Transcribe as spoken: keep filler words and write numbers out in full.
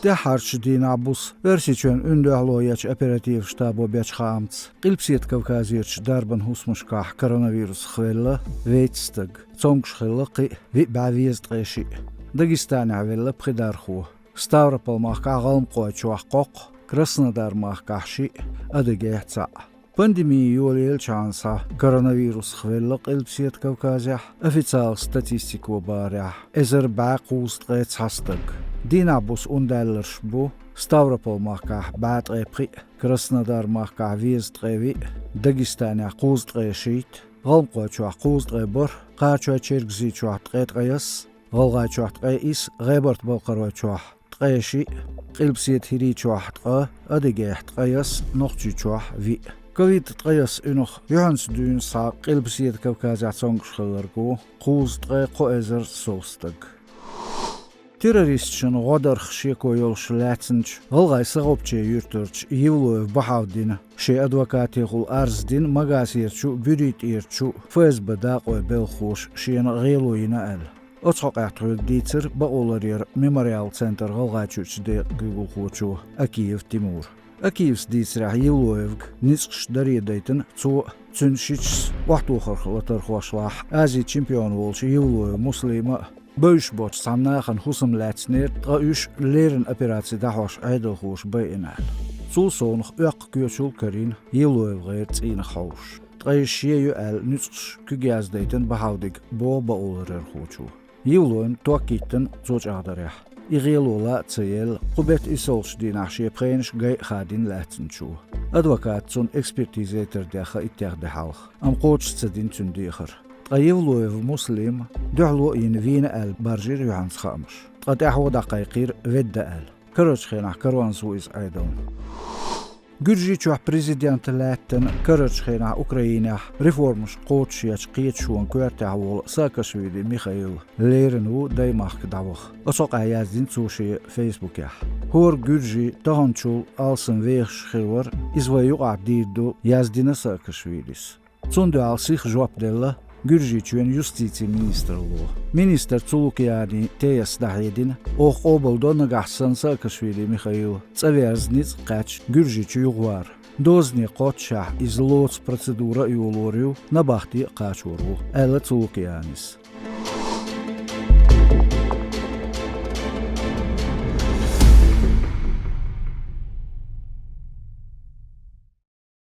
ДӀахьарчу дийнахь буса Оьрсийчоьнан ун дуьхьало ечу оперативан штабо бечу хаамца, Къилбаседа Кавказерчу дарбан хӀусамашкахь коронавирусах велла вейтта стаг, цомгуш хилла кхин а, виъ бӀе везткъе шиъ. Дагестанехь велла пхи дархо: Ставрополь-махкахь, ГӀалмакъойчохь кхоккха, Краснодар-махкахь шиъ, Адыгейхь цхьаъ. Пандеми йолаеллачхьана схьа коронавирусах велла Къилбаседа Кавказехь, официалан статистико бахарехь, эзар бӀе кхузткъе цхьа стаг. Дийнахь буса ун даьлларш бу: Ставрополь-махкахь бӀе ткъе пхиъ, Краснодар-махкахь везткъе виъ, Дагестанехь кхузткъе шийтта, ГӀалмакъойчохь кхузткъе бархӀ, Кхарачой-Чергазийчохь ткъе ткъайесна, ГӀалгӀайчохь ткъе исс, ГӀебарта-Балкхаройчохь ткъе шиъ, Къилбаседа ХӀирийчохь ткъа, Адыгейхь ткъайесна, Нохчийчохь виъ. Ковид ткъайесна унах юьхьанца дуьйна схьа Къилбаседа Кавказехь цомгуш хилларг ву кхузткъе кхо эзар сов стаг. Террористашна гӀо дарх шеко йолуш лаьцначу ГӀалгӀайн Сахопче юьртарчу Евлоев Бахьауддина шен адвокатехула арз дина Магасерчу а, БуьритӀерчу а ФСБ дакъойн белхахоша шена гӀело йина аьлла. Оцу хьокъехь тхоьга дийцира бакъоларъяран «Мемориал» центран ГӀалгӀайчуьрчу декъан куьйгалхочо Акиев Тимура. Акиевс дийцарехь, Евлоевга ницкъаш даре дайтина цо а, цуьнан шичас охьатохарх латархошлахь, Азин чемпион волчу Евлоев Муслима а. Бевзаш боцчу цхьана нахана хӀусам лаьцнера, ткъа уьш леррина операци дӀахьош Ӏедалхоша байина аьлла. Цул совнаха оьккху коьчул а карийна Евлоев гӀеран цӀийнах хьовсуш. Ткъа иза шен ю аьлла, нуьцкъаш куьг яздайтина Бахьауддига, боху бакъоларъярхочо. Евлоевна ток йиттина цо чӀагӀдарехь. И гӀело лаа а ца елла, кху беттан иссалгӀачу дийнахь шен пхенаш гай а хадийна лаьцначо. Адвоката цунна экспертиза яйтар дехха иттех де хьалха, амма кхочуш ца дина цуьнан дехар. Ткъа Евлоев Муслим, дуьхьало а йина, вийна аьлла баржийра юьхьанца хаамаш. Ткъа тӀаьхьо дӀакхайкхийра ведда аьлла. Карарчу хенахь кароз ву иза Ӏедална. Гуьржийчохь президент лаьттина, карарчу хенахь Украинехь реформаш кхочушъечу кхеташонан коьртехь волу Саакашвили Михаил леррина ву даймахка дӀаваха. Оцу хьокъехь яздина цо шен фейсбукехь. ХӀора гуьржи таханчул алсам вехаш хир вара, иза вайн юкъахь дийр ду, яздина Саакашвилис. Цунна дуьхьал сиха жоп делла Гуьржийчоьнан юстицин министралло. Министра Цулукиани Теяс дӀахьедина: «Оха къобалдо нагахь санна Саакашвили Михаил цӀа верза ницкъ кхаьчча Гуьржийчу юхавар. Дозане кхоччушехь иза лоцу процедура а йолор ю, набахте а кхачор ву», — аьлла Цулукианис.